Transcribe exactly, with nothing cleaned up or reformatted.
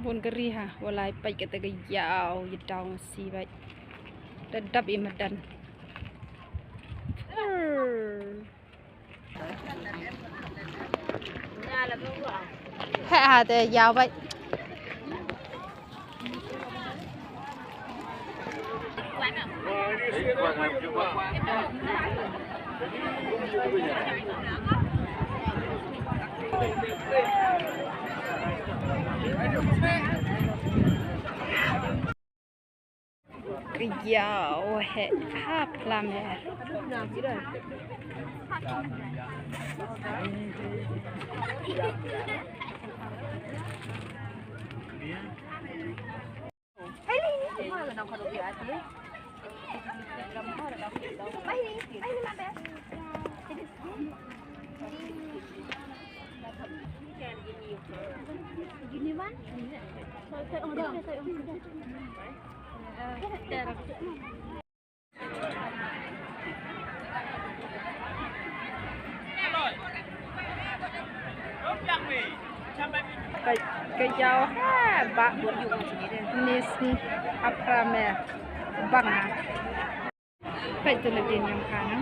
Bun ka ri ha, walai peit kata ka ïaw, ïa daw ngasi beit. Da dap i madan. Heh ha te ïaw beit. Ka ïaw heh ha phla mer. Ka, ka ïaw ha ba. Ni sni ha phra mer. Bang ha. Peit tu na din ïam ka na.